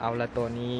ເອົາລະ ໂຕນີ້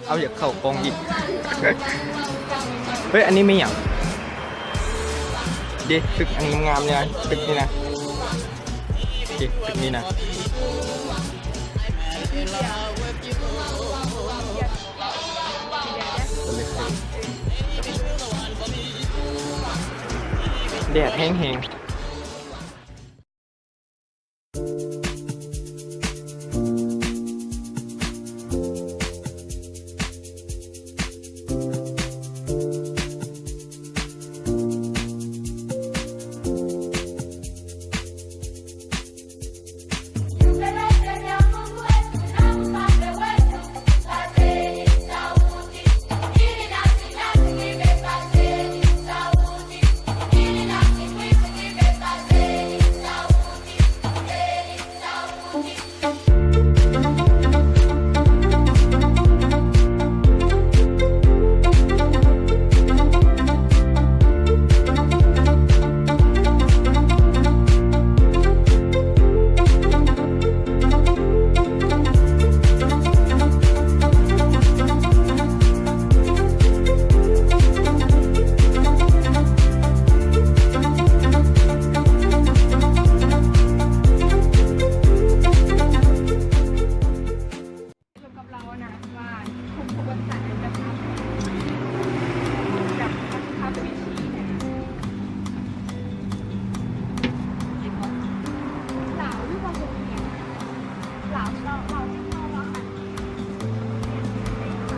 ເອົາ ຢາກເຂົ້າກ້ອງອີກ. ເຮີ້ຍ ອັນນີ້ແມ່ນຫຍັງ? ເດ ຕຶກອັນງາມໆນີ້ນະ ຕຶກນີ້ນະ ເດ ຕຶກນີ້ນະ. ແດດແຮງໆ.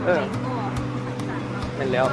ເອີ ແມ່ນແລ້ວ.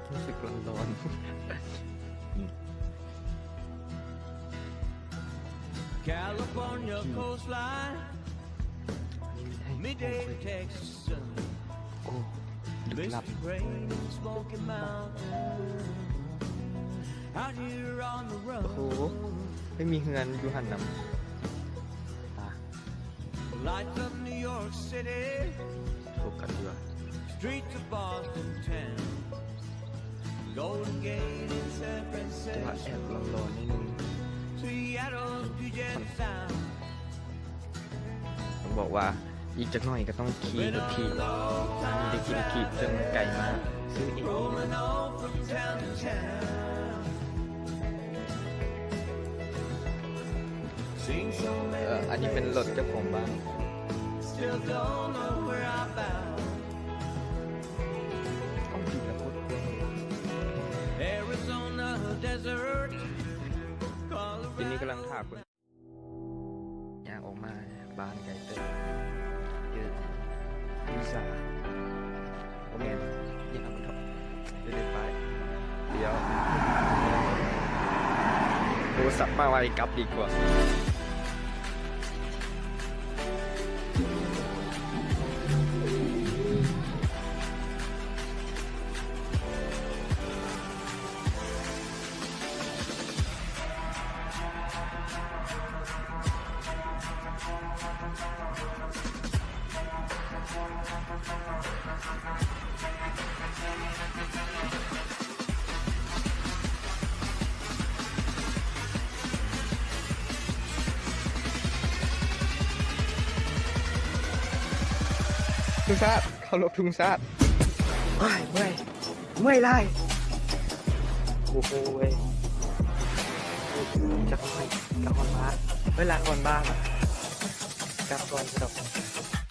ຮູ້ສຶກຮ້ອນໆ. ໂອ້ ລຶກລັບ. ໂອ້ໂຫ ໄປມີເຮືອນຢູ່ຫັ້ນນຳ. ໂຟກັສຢູ່ວ່າ ແຕ່ວ່າແອບຫຼອນໆໜ້ອຍໜຶ່ງ. ເພິ່ນບອກວ່າອີກຈັກໜ້ອຍກໍຕ້ອງຂີ່ລົດຖີບ ອັນນີ້ໄດ້ກິນກີບເຊິ່ງໄກມາຊື້ເອງ. ເອີ ອັນນີ້ເປັນລົດເຈົ້າຂອງບ້ານ. ທີນີ້ກຳລັງຖ້າເພິ່ນ ຍ່າງອອກມາບ້ານໄກເຕີບ ຢູ່ ຢູ່ສາ ບໍ່ແມ່ນ ນີ້ເຮົາກໍໄດ້ໄປ ດຽວ ໂທລະສັບມາໄວ ກັບດີກວ່າ. ທຸງຊາດ ເຄົາລົບທຸງຊາດ. ໂອ້ຍ ເມື່ອຍ ເມື່ອຍຫຼາຍ. ໂອ້ໂຫເວີຍ ຈັກໜ້ອຍ ກັບຮອດບ້ານ. ເວລາຮອດບ້ານ ກັບກ່ອນສະດອກ.